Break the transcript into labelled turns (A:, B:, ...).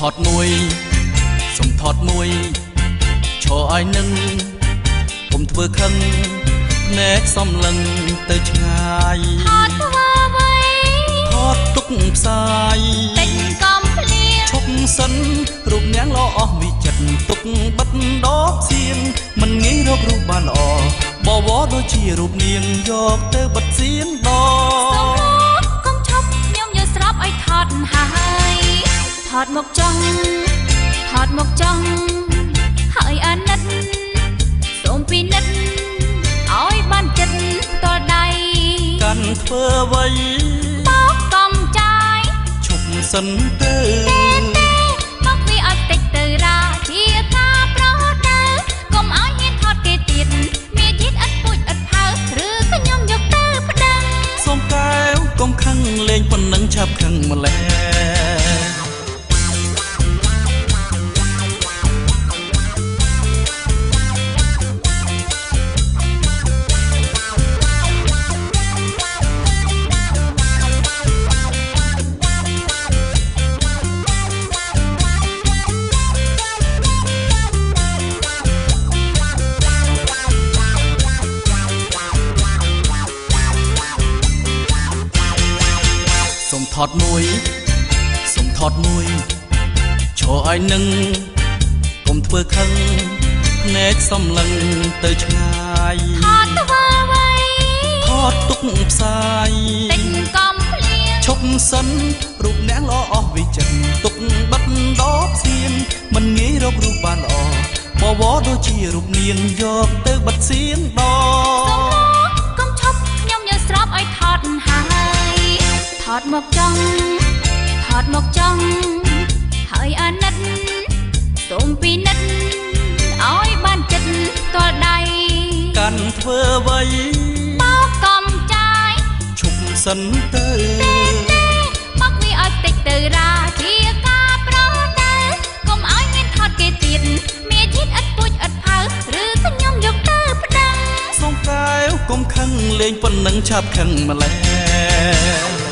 A: ថតមួយសុំថតមួយឈរឲ្យនឹងកុំធ្វើខឹងភ្នែកសំលឹងទៅឆ្ងាយ
B: ថតធ្វើអ្វី
A: ថតទុកផ្សាយ
B: តិចកំភ្លៀង
A: ឈប់សិនរូបនាងល្អអស់វិចិត្រទុកបិទដបសៀងមិនងាយរករូបបានល្អបវរដូចជារូបនាងយកទៅបិទសៀងដ
B: សូមលោកកុំឈប់ខ្ញុំយល់ស្របឲ្យថតហើយថតមកចង់ថតមកចង់ហើយអាណិតសូមពិនិត្យឲ្យបានចិត្តតលដៃ
A: កាន់ធ្វើអ្វី
B: បោកកំចាយ
A: ឈប់សិនទៅ
B: ទេទេមកវាឲ្យតិចទៅរាជាការប្រដៅកុំឲ្យហ៊ានថតគេទៀតមាយិតឥតពូជឥតផៅឬខ្ញុំយកទៅប្តឹង
A: សូមកែវកុំខឹងលេងប៉ុណ្ណឹងឆាប់ខឹងម្ល៉េះ សុំថតមួយសុំថតមួយឈរឲ្យនឹងកុំធ្វើខឹងភ្នែកសំលឹងទៅឆ្ងាយ
B: ថតធ្វើអ្វី
A: ថតទុកផ្សាយ
B: តិចកំភ្លៀង
A: ឈប់សិនរូបអ្នកល្អអស់វិចិត្រទុកបិទដបសៀងមិនងាយរករូបបានល្អបវរដូចជារូបនាងយកទៅបិទសៀងដ
B: សូមលោកកុំឈប់ខ្ញុំយល់ស្របឲ្យថតហើយថតមកចង់ថតមកចង់ហើយអាណិតសូមពិនិត្យឲ្យបានចិត្តតលដៃ
A: កាន់ធ្វើអ្វី
B: បោកកំចាយ
A: ឈប់សិនទៅ
B: ទេទេមកវាឲ្យតិចទៅរាជាការប្រដៅកុំឲ្យហ៊ានថតគេទៀតមាយិតឥតពូជឥតផៅឬខ្ញុំយកទៅប្តឹង
A: សូមកែវកុំខឹងលេងប៉ុណ្ណឹងឆាប់ខឹងម្ល៉េះ។